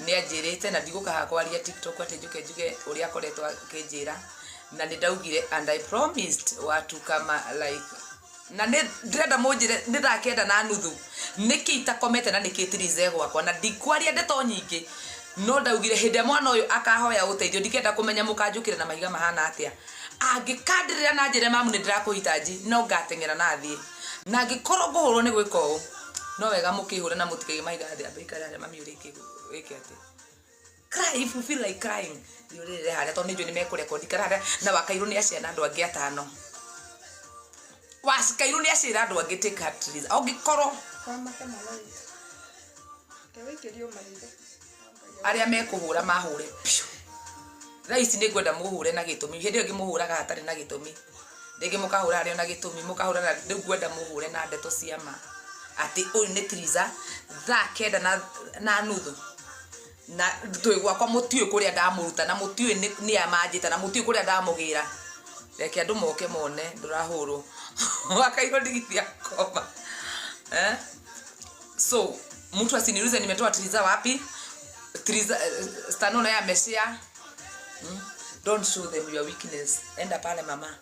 Nĩ anjĩrĩte na ndigũka haha kwaria TikTok atĩ njũke njuge ũrĩa akoretwo akĩnjĩra. Na nĩ ndaugire and I promised watu kama like na nĩ ndĩrenda mũnjĩre nĩ thaa kenda na nuthu nĩkĩ itakomete na nĩkĩ Theresa e gwakwa na ndikwaria ndeto nyingĩ no ndaugire hĩndĩ ĩrĩa mwana ũyũ akahoya ũteithio ndikenda kũmenya mũkanjũkĩra na mahiga mahana atĩa angĩkandĩrĩra na njĩre mamu nĩ ndĩrakũhitaji no ngateng'era na thiĩ na angĩkorwo ngũhũrwo nĩ gwĩka ũũ no wega mũkĩhũre na mũtikaige mahiga thĩ ambe ikare harĩa mami ũrĩa wĩke atĩ cry if you feel like crying thiĩ ũrĩrĩre harĩa tondũ nĩ njũĩ nĩ mekũrekondi ikara harĩa na wakairwo nĩ aciana andũ angĩ atano wakairwo nĩ aciĩra andũ angĩ take heart Teresa ũngĩkorwo Kwamata mwana witũ. Reke wĩikĩrio mahiga. Arĩa mekũhũra mahũre piũ. Thaa ici nĩ ngwenda mũhũre na gĩtũmi. Hĩndĩ ĩyo ĩngĩ mũhũraga hatarĩ na gĩtũmi. Rĩngĩ mũkahũra harĩ o na gĩtũmi, mũkahũra na rĩu ngwenda mũhũre na ndeto cia ma. Atĩ ũyũ nĩ Triza, thaa kenda na, na nuthu. Na twĩ gwakwa mũtiũĩ kũrĩa ndamũruta na mũtiũĩ nĩ a manjĩta na mũtiũĩ kũrĩa ndamũgĩra. Reke andũ moke mone ndũrahũrwo. Wakairwo ndigithia koma. Eh? So, mtu asiniulize nimetoa Triza wapi. Triza, Stano naye ameshare. Don't show them your weakness. Enda pale mama.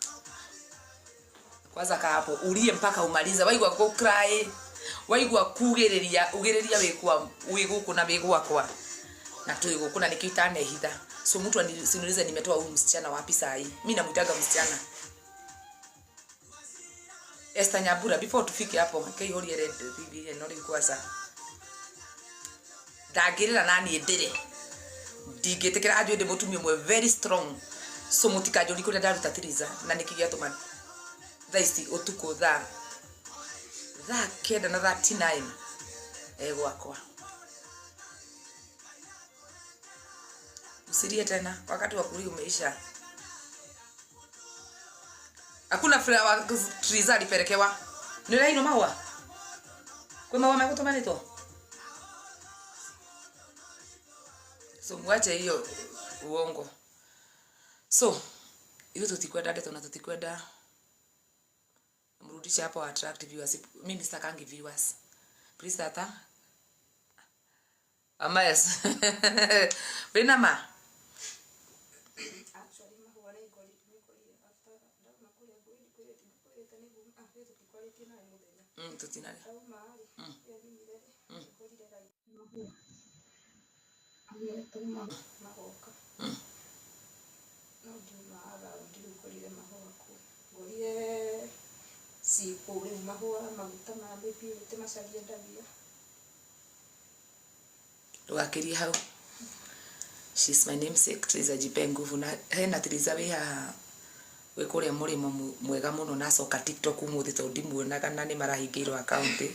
Kwanza kaa hapo ulie mpaka umalize. Waigua ku cry. Waigua kugiriria, ugiriria wikwa wi guku na wi gwakwa. Na twi guku na nikio itanehitha. So mtu asiniulize nimetoa huyu msichana wapi saa hii. Mimi namuitaga msichana. Esther Nyambura before tufike hapo keihorie red TV ĩno rĩu kwanza ndangĩrĩra na niĩ ndĩre ndingĩtĩkĩra anjũĩ ndĩ mũtumia ũmwe very strong so mũtikanjũrie kũrĩa ndaruta Theresa na nĩkĩ gĩatũma thaa ici ũtukũ thaa thaa kenda na 39 e gwakwa usilie tena wakati wa kulia umeisha Hakuna flower trees alipelekewa. Nĩ ũraheirwo mahũa? Kwĩ mahũa megũtũmanĩtwo? So mwache hiyo uongo. So ithuĩ tũtikwenda ndeto na tũtikwenda mrudishe hapo attract viewers. Mimi sitakangi viewers. Please tata. Amayas. Wĩna ma? Actually mahũa nĩ ngorire after ndauma kũrĩa ngwĩrĩte ngũkwĩrĩte nĩ nguma ah rĩu tũtikwarĩtie nawe mũthenya. Tũtinarĩ. Ndauma rĩ, rĩrĩa nyumire rĩ, ngorire raini mahũa. Agetwo magoka. No ngiuma around rĩu ngorire mahũa kũu. Ngorire ciĩ kũu rĩu mahũa maguta maya Purity Macharia endagia. Ndũgakĩrie hau. She's my namesake, Triza jipe nguvu. Na hena Triza wĩ haha wĩ kũrĩa mũrĩmo mwega mũno na acoka TikTok ũmũthĩ tondũ ndimuonaga na nĩ marahingĩirwo account.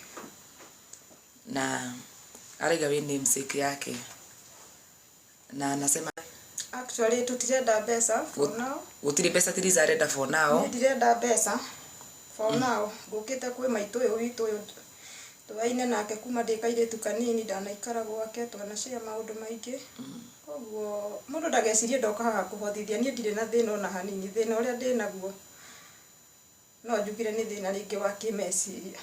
Na araiga wĩ namesake yake. Na anasema Actually tũtirenda mbeca for now. Gũtirĩ mbeca Triza arenda for now. Niĩ ndirenda mbeca for now. Ngũkĩte kwĩ maitũ ũyũ witũ ũyũ tũaine nake kuma ndĩ kairĩtu kanini, ndanaikara gwake, twana share maũndũ maingĩ. Koguo mũndũ ndagecirie ndoka haha kũhothithia, niĩ ndirĩ na thĩna ona hanini. Thĩna ũrĩa ndĩnaguo No njugire nĩ thĩna rĩngĩ wa kĩmeciria.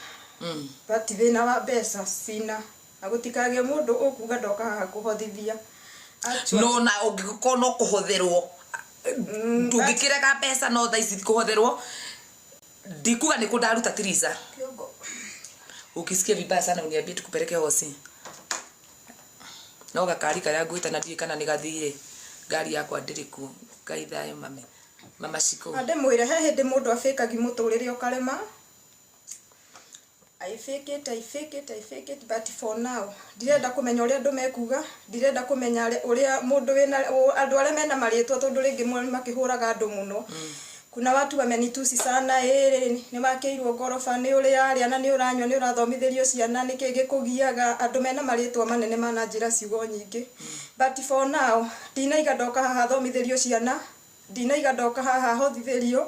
But thĩna wa mbeca sina. Na gũtikagĩe mũndũ ũkuga ndoka haha kũhothithia. Actually. No na ũngĩkorwo no kũhotherwo ndũngĩkĩrega mbeca no thaa ici kũhotherwo ndikuga nĩkũ ndaruta Theresa. Kĩongo. Ukisikia vibaya sana uniambie tukupeleke hosi. No gakari karĩa ngwĩta na ndiũĩ kana nĩ gathire. Ngari yakwa ndĩrĩ kuo. Ngai thayũ mami. Mama Shiko. Na ndĩmwĩre he hĩndĩ mũndũ abĩkagi mũtũrĩre ũkarema. I fake it, I fake it, I fake it, but for now ndirenda kũmenya ũrĩa andũ mekuga, ndirenda kũmenya ũrĩa mũndũ wĩna andũ arĩa mena marĩtwa tondũ rĩngĩ makĩhũraga andũ mũno. Kuna watu wamenitusi sana ĩĩ nĩ wakĩirwo ngoroba, nĩ ũrarĩa na nĩ ũranyua, nĩ ũrathomithĩrio ciana, nĩkĩ gĩkũgiaga, andũ mena marĩtwa manene mananjĩra ciugo nyingĩ. But for now ndinaiga ndoka haha thomithĩrio ciana, Ndinaiga ndoka haha hothithĩrio,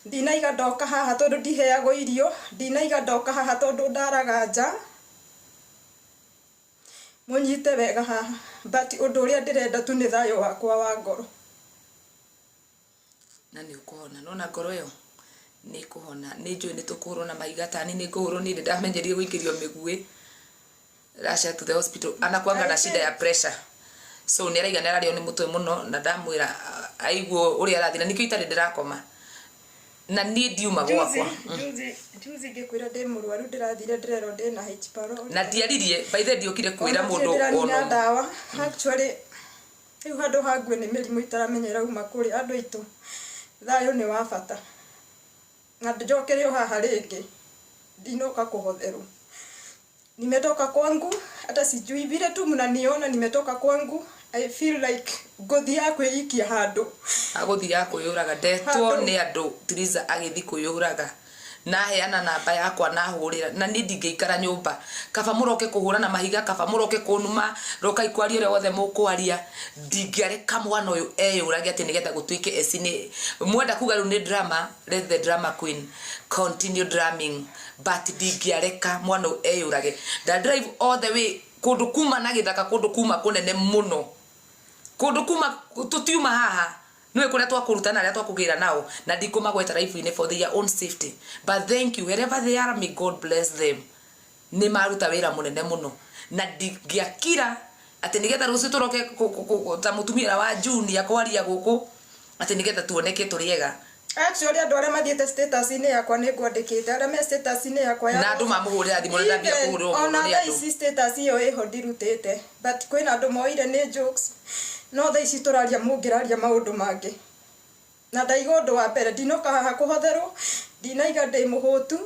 ndinaiga ndoka haha tondũ ndiheagwo irio, ndinaiga ndoka haha tondũ ndaraga nja. Mũnyite wega haha, but ũndũ ũrĩa ndĩrenda tu nĩ thayũ wakwa wa ngoro. Na nĩ ũkũhona. Nĩwona ngoro ĩyo nĩ ĩkũhona. Nĩ njũĩ nĩ tũkũhũrwo na mahiga ta niĩ nĩ ngũhũrwo niĩ nĩ ndamenyerire gũikĩrio mĩguĩ. Russia to the hospital. Anakuanga na shida ya pressure. So nĩ araiga nĩ ararĩo nĩ mũtwe mũno na ndamwĩra aiguo ũrĩa arathiĩ na nĩkĩo itarĩ ndĩrakoma na niĩ ndiuma Juzi gwakwa. juzi juzi ngĩkwĩra ndĩ mũrwaru, ndĩrathire ndĩrerwo ndĩna H pylori. Na ndiaririe by the way, ndiokire kwĩra Ona mũndũ ndirĩ ndĩranina ona ũmwe. Ndawa actually rĩu handũ hangue nĩ mĩrimũ itaramenya ĩrauma kũrĩ andũ aitũ. Thayũ nĩ wa bata na njokere o haha rĩngĩ, ndinoka kũhotherwo. Nimetoka kwangu, hata sijui vile tu mnaniona nimetoka kwangu. I feel like ngũthiaga kwĩikia handũ. Agũthiaga kwĩyũraga ndetwo Handũ. Nĩ andũ Triza agĩthiĩ kwĩyũraga naheana namba yakwa nahũrĩra na niĩ ndingĩikara nyũmba. Kaba mũroke kũhũra na mahiga, kaba mũroke kũnuma, rokai kwaria ũrĩa wothe mũkwaria, ndingĩareka mwana ũyũ eyũrage atĩ nĩgetha gũtuĩke eci nĩ mwenda kuga rĩu nĩ drama. Let the drama queen continue drumming, but ndingĩareka mwana ũyũ eyũrage. Nda drive all the way kũndũ kuma na gĩthaka, kũndũ kuma kũnene mũno, kũndũ kuma tũtiuma haha niwe kũrĩa twakũruta na arĩa twakũgĩra nao na ndikũmagweta live-inĩ for their own safety. But thank you wherever they are, may God bless them. Nĩ maruta wĩra mũnene mũno na ndingĩakira atĩ nĩgetha rũciũ tũroke ta mũtumia ũrĩa wa junior kwaria gũkũ atĩ nĩgetha tuoneke tũrĩ ega. Actually andũ arĩa mathiĩte status-inĩ yakwa nĩ ngwandĩkĩte arĩa me status-inĩ yakwa ya Na andũ mamũhũrĩra thimũ na ndambia Even kũhũrĩrwo mũno ona nĩ thaa andũ. Ici status ĩyo ĩho ndirutĩte, but kwĩna andũ moire nĩ jokes, no thaa ici tũraria mũngĩraria maũndũ mangĩ. Na ndaiga ũndũ wa mbere, ndinoka haha kũhotherwo, ndinaiga ndĩ mũhũtu,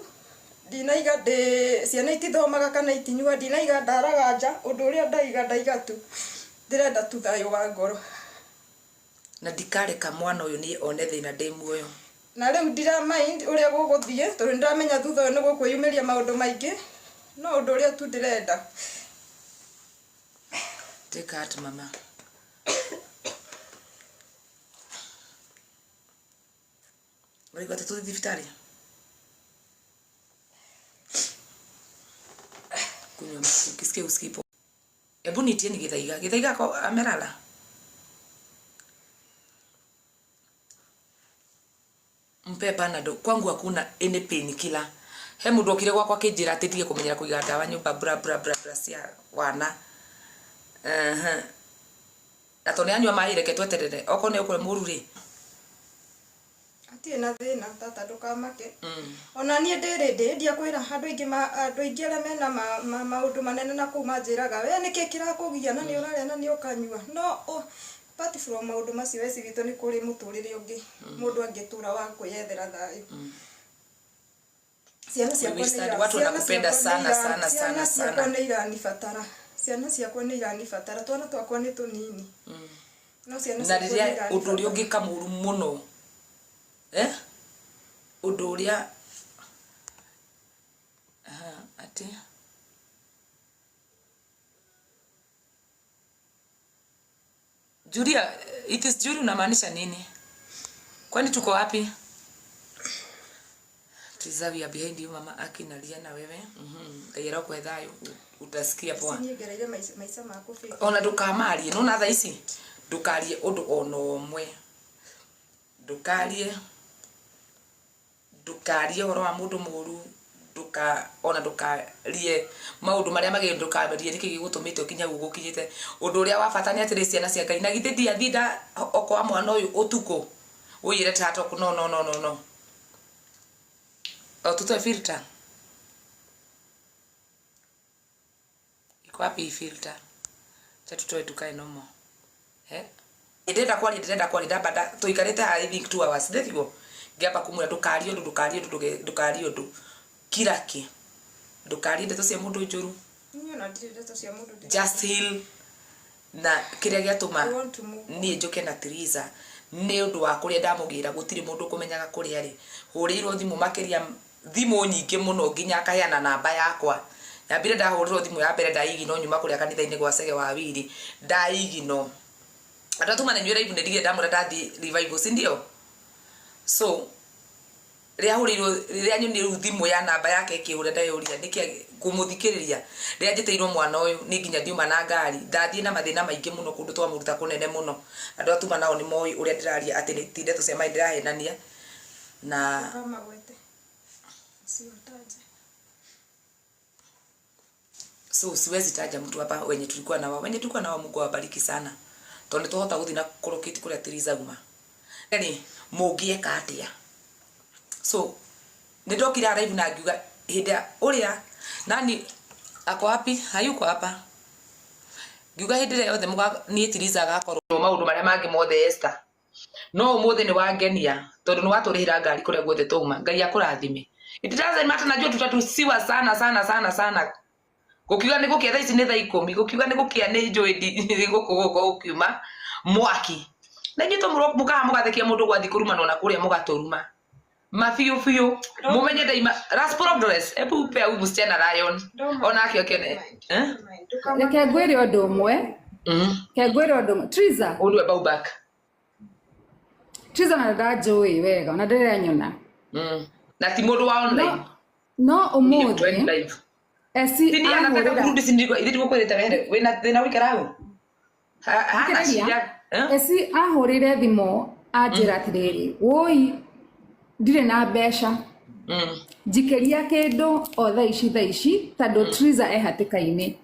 ndinaiga ndĩ ciana itithomaga kana itinyua, ndinaiga ndaraga nja. Ũndũ ũrĩa ndaiga, ndaiga tu ndĩrenda tu thayũ wa ngoro. Na ndikareka mwana ũyũ niĩ one thĩna ndĩ muoyo. Na rĩu ndira mind ũrĩa gũgũthiĩ tondũ nĩndĩramenya thutha ũyũ nĩ gũkwĩyumĩria maũndũ maingĩ, no ũndũ ũrĩa tu ndĩrenda. Take heart, mama. Ũraigua atĩ tũthiĩ thibitarĩ kunywa maji ukisikia usikipo. Hebu nitieni Githaiga. Githaiga ako amelala. Mpe Panadol. Kwangu hakuna any pain killer. He mundu okire gwakwa akinjira ati ndige kumenyera kuiga ndawa nyumba bla bla bla bla cia wana. Na to anyua maĩ, reke tweterere okorwo nĩ ũkũrĩ mũru rĩ. Hatirĩ na thĩna tata, ndũkamake. Ona niĩ ndĩ ready ndiakwĩra andũ aingĩ andũ aingĩ arĩa mena maũndũ manene na kũu manjĩraga we nĩkĩ kĩrakũgia na nĩ ũrarĩa na nĩ ũkanyua. No apart from maũndũ macio weci witũ, nĩ kũrĩ mũtũrĩre ũngĩ mũndũ angĩtũra wa kwĩyethera thayũ. Ciana ciakwa We nĩ stand. Watu ciana wanakupenda ciakwa nĩ sana sana ciana sana ciakwa sana. Nĩ iranibatara, ciana ciakwa nĩ iranibatara, twana twakwa nĩ tũnini no ciana Na ciakwa nĩ rĩrĩa ũndũ ũrĩa iranibatara. ũngĩka mũru mũno, eh, ũndũ ũrĩa. Aha, atĩ Julia, it is Julia, unamaanisha nini? Kwani tuko wapi? Triza, we are behind you, mama. Aki nalia na wewe. Ngai arokwe thayũ, utasikia poa. Niĩ ngereire maica maica ma kũbĩka. Ona ndũkamarie nona thaa ici ndũkarie ũndũ ona ũmwe, ndũkarie, ndũkarie ũhoro wa mũndũ mũru, ndũka ona ndũkarie maũndũ marĩa magĩrĩire, ndũkarie nĩkĩ gĩgũtũmĩte ũkinye hau gũkinyĩte. Ũndũ ũrĩa wa bata nĩ atĩrĩ, ciana cia Ngai, na githĩ ndiathinda okwa mwana ũyũ ũtukũ ũiyĩre tata. No, no, no, no, no. O tutoe filter. Iko wapi hii filter? Acha tutoe tukae nomo. Eh, ndĩrenda kwaria, ndĩrenda kwaria, ndamba tũikarĩte haha I think 2 hours ndĩtiguo ngĩamba kumwĩra ndũkarie ũndũ, ndũkarie ũndũ, ndũkarie ũndũ, kira ki, ndũkarie ndeto cia mũndũ njũru. Niĩ ona ndirĩ ndeto cia mũndũ ndĩraria. Just heal. Na kĩrĩa gĩatũma I want to move on. Niĩ njũke na Triza nĩ ũndũ wa kũrĩa ndamũgĩra, gũtirĩ mũndũ ũkũmenyaga kũrĩa arĩ. Hũrĩirwo thimũ makĩria, thimũ nyingĩ mũno, nginya akaheana namba yakwa. Nyambire ndahũrĩrwo thimũ ya mbere ndaigino nyuma kũrĩa kanitha-inĩ gwa Cege wa Wiri, ndaigino andũ atuma na inyuĩ live nĩ ndigire ndamwĩra ndathiĩ revival, si ndio? So rĩrĩa hũrĩirwo, rĩrĩa nyonire rĩu thimũ ya namba yake ĩkĩhũra, ndeyũria nĩkĩ kũmũthikĩrĩria. Rĩrĩa njĩtĩirwo mwana ũyũ nĩ nginya ndiuma na ngari, ndathiĩ na mathĩna maingĩ mũno kũndũ twamũruta kũnene mũno. Andũ atuma nao nĩ moĩ ũrĩa ndĩraria atĩ ti ndeto cia maĩ ndĩrahenania na Ndũkamagwete. Usiwataje. So siwezi taja mtu hapa wenye tulikuwa na wao, wenye tulikuwa na wao. Mungu awabariki sana. Tondu nĩ tũhota gũthiĩ na kũrokĩti kũrĩa Tiriza uma. Rĩ mũngĩeka atĩa? So nĩ ndokire live na ngiuga hĩndĩ ya ũrĩa nani ako wapi, hayuko hapa. Ngiuga hĩndĩ ĩrĩa yothe niĩ Tiriza agakorwo maũndũ marĩa mangĩ mothe Esther, no ũmũthĩ nĩ wangenia tondũ nĩ watũrĩhĩra ngari kũrĩa guothe twauma. Ngai akũrathime. It doesn't matter, najua tutatusiwa sana sana sana sana. Gũkiuga nĩ gũkĩa, thaa ici nĩ thaa 10, gũkiuga nĩ gũkĩa, nĩ njũĩ gũkũ gũkũ gũkiuma mwaki na inyuĩ to mũkaha mũgathekia mũndũ gwathi kũrumanwo na kũrĩa mũgatũruma mabiũ biũ. Mumenye ndaima last progress. Ebu pea huyu msichana lion onake okene, eh? Reke ngwĩre ũndũ ũmwe. Reke ngwĩre ũndũ ũmwe, Triza. Ũndũ about back. Triza na ndanjũĩ wega ona ndĩrenyona. Na ti mũndũ wa online. No Ni ũmũthĩ live. Esi Tini anataka ahũrĩra kurudi, si ndiko ithi ndiko wehere wina thina wikara hau. Hana Thikĩrĩria. shida, eh? Esi ahũrĩre thimũ anjĩra atĩrĩrĩ, woi, ndirĩ na mbeca, njikĩria kĩndũ o thaa ici thaa ici tondũ Triza e hatĩka-inĩ.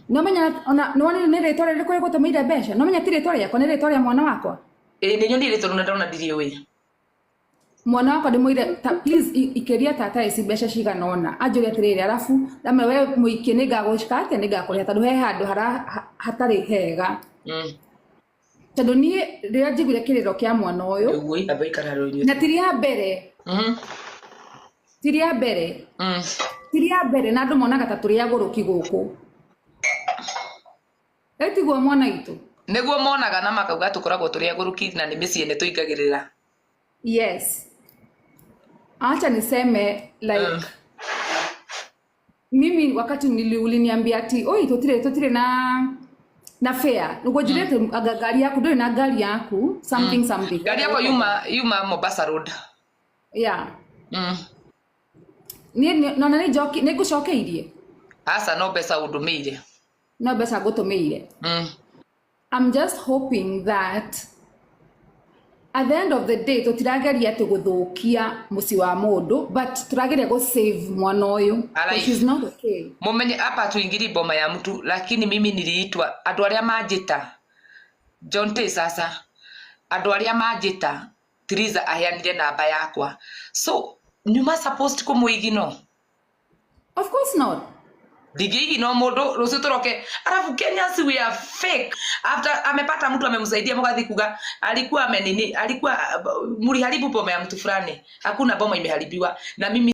No menya ona nĩwonire nĩ rĩtwa rĩrĩkũ rĩgũtũmĩire mbeca? No menya ti rĩtwa rĩakwa, nĩ rĩtwa rĩa mwana wakwa. Ĩ, nĩ nyonire tondũ ndona ndirĩ ũĩ. Mwana wakwa ndĩmwĩre ta please ikĩria tata ici mbeca cigana ũna. Anjũria atĩrĩrĩ, arabu ndamwĩra we mũikie, nĩngagũcika atĩa, nĩngakũrĩha tondũ he handũ hatarĩ hega. Tondũ niĩ rĩrĩa njiguire kĩrĩro kĩa mwana ũyũ Ũguo amba ikara rũnyuĩte. Na ti rĩa mbere, ti rĩa mbere, ti rĩa mbere, na andũ monaga ta tũrĩ agũrũki gũkũ. Ĩtiguo mwana witũ. Nĩguo monaga na makauga tũkoragwo tũrĩ agũrũki na nĩ mĩciĩ nĩ tũingagĩrĩra. Yes, acha niseme like mimi wakati uliniambia ati oi, tutire na fare, niguo njirite anga ngari yaku, ndũrĩ na ngari yaku, something something. Ngari yakwa yuma Mombasa Road. Niĩ nona nĩ njoki nĩ ngũcokeirie. Aca, no mbeca ũndũmĩire. No mbeca ngũtũmĩire. I'm just hoping that at the end of the day tũtirageria atĩ gũthũkia mũciĩ wa mũndũ, but tũrageria gũ save mwana ũyũ. Alive. She's not okay. Mumenye hapa tuingiri boma ya mtu, lakini mimi niliitwa andũ arĩa manjĩta John T. Sasa andũ arĩa manjĩta Triza aheanire namba yakwa, so nyuma supposed kũmũigino? Of course not. Ndingĩigino mũndũ rũciũ tũroke. Alafu Kenyans, we are fake. After amepata mtu amemsaidia, mũgathi kuga alikuwa amenini, alikuwa mliharibu boma ya mtu fulani. Hakuna boma imeharibiwa na mimi.